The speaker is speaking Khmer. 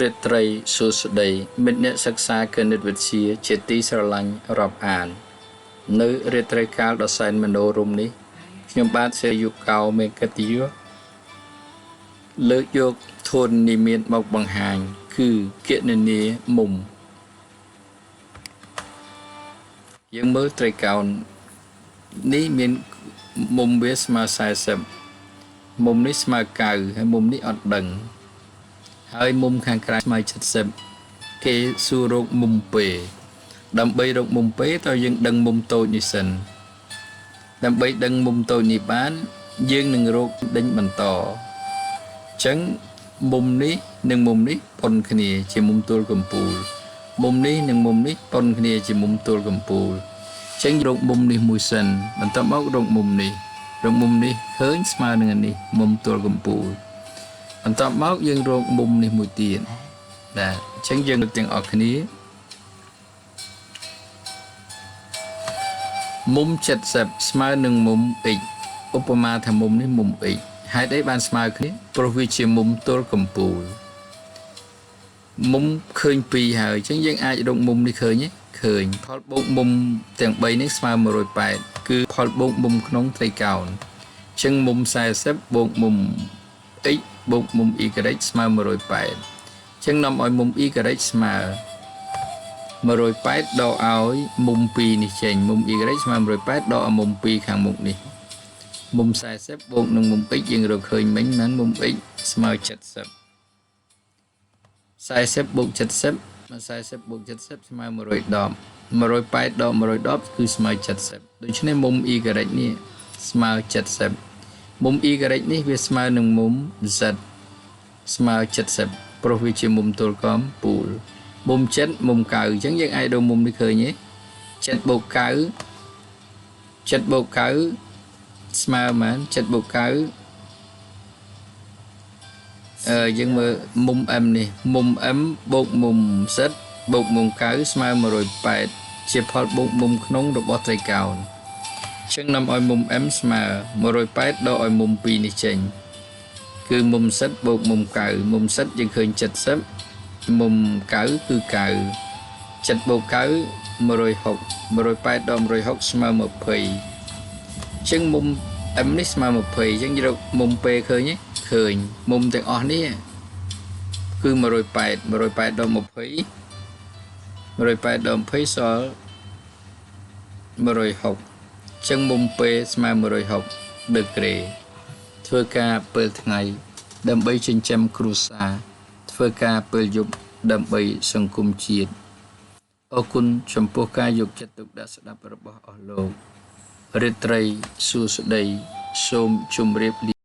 រាត្រីសួស្តីមិត្តអ្នកសិក្សាគណិតវិទ្យាជាទីស្រឡាញ់រាប់អាន នៅរាត្រីកាលដ៏សែនមនោរម្យនេះខ្ញុំបាទសេយុកោមេកិត្តិយសលើកយកធននិមិត្តមកបង្ហាញ គឺគណនាមុំយើងមើលត្រីកោណនេះមានមុំវាស្មើ40មុំនេះស្មើ9ហើយមុំនេះអត់ដឹងហើយមុំខាងក្រៅស្មើ70គេសួររកមុំ P ដើម្បីរកមុំ P ត្រូវយើងដឹងមុំតូចនេះសិនដើម្បីដឹងមុំតូចនេះបានយើងនឹងរកដេញបន្តអញ្ចឹងមុំនេះនិងមុំនេះប៉ុនគ្នាជាមុំទួលកំពូលមុំនេះនិងមុំនេះប៉ុនគ្នាជាមុំទួលកំពូលអញ្ចឹងរកមុំនេះមួយសិនបន្ទាប់មករកមុំនេះរកមុំនេះឃើញស្មើនឹងអានេះមុំទួលកំពូលបន្ទាប់មកយើងរកមុំនេះមួយទៀតបាទអញ្ចឹងយើងទាំងអស់គ្នាមុំ70ស្មើនឹងមុំ x ឧបមាថាមុំនេះមុំ x ហេតុអីបានស្មើគ្នាព្រោះវាជាមុំទល់កំពូលមុំឃើញ2ហើយអញ្ចឹងយើងអាចរកមុំនេះឃើញទេឃើញផលបូកមុំទាំង3នេះស្មើ180គឺផលបូកមុំក្នុងត្រីកោណអញ្ចឹងមុំ40បូកមុំ x បូកមុំ y ស្មើ180អញ្ចឹងនាំឲ្យមុំ y ស្មើ180ដកឲ្យមុំ2នេះចេញមុំ y ស្មើ180ដកឲ្យមុំ2ខាងមុខនេះមុំ40បូកនឹងមុំ x យើងរកឃើញមិញហ្នឹងមុំ x ស្មើ70 40បូក70 40បូក70ស្មើ110 180ដក110គឺស្មើ70ដូច្នេះមុំ y នេះស្មើ70មុំ y នេះវាស្មើនឹងមុំ z ស្មើ70ព្រោះវាជាមុំទល់កំពូលមុំ7មុំ9អញ្ចឹងយើងអាចរកមុំនេះឃើញទេ7បូក9 7បូក9ស្មើប៉ុន្មាន7បូក9យើងមើលមុំ m នេះមុំ m បូកមុំ z បូកមុំ9ស្មើ180ជាផលបូកមុំក្នុងរបស់ត្រីកោណអញ្ចឹងនាំឲ្យមុំ m ស្មើ180ដកឲ្យមុំ2នេះចេញគឺមុំ z បូកមុំ9មុំ z យើងឃើញ70មុំ9គឺ9 7បូក9 160 180ដល់160ស្មើ20អញ្ចឹងមុំ m នេះស្មើ20អញ្ចឹងរកមុំ p ឃើញទេឃើញមុំទាំងអស់នេះគឺ180 180ដល់20 180ដល់20សល់160អញ្ចឹងមុំ p ស្មើ160ដឺក្រេធ្វើការពេលថ្ងៃដើម្បីចិញ្ចឹមគ្រួសារធ្វើការពេលយប់ដើម្បីសង្គមជាតិអរគុណចំពោះការយកចិត្តទុកដាក់ស្ដាប់របស់អស់លោករាត្រីសួស្តីសូមជម្រាបលា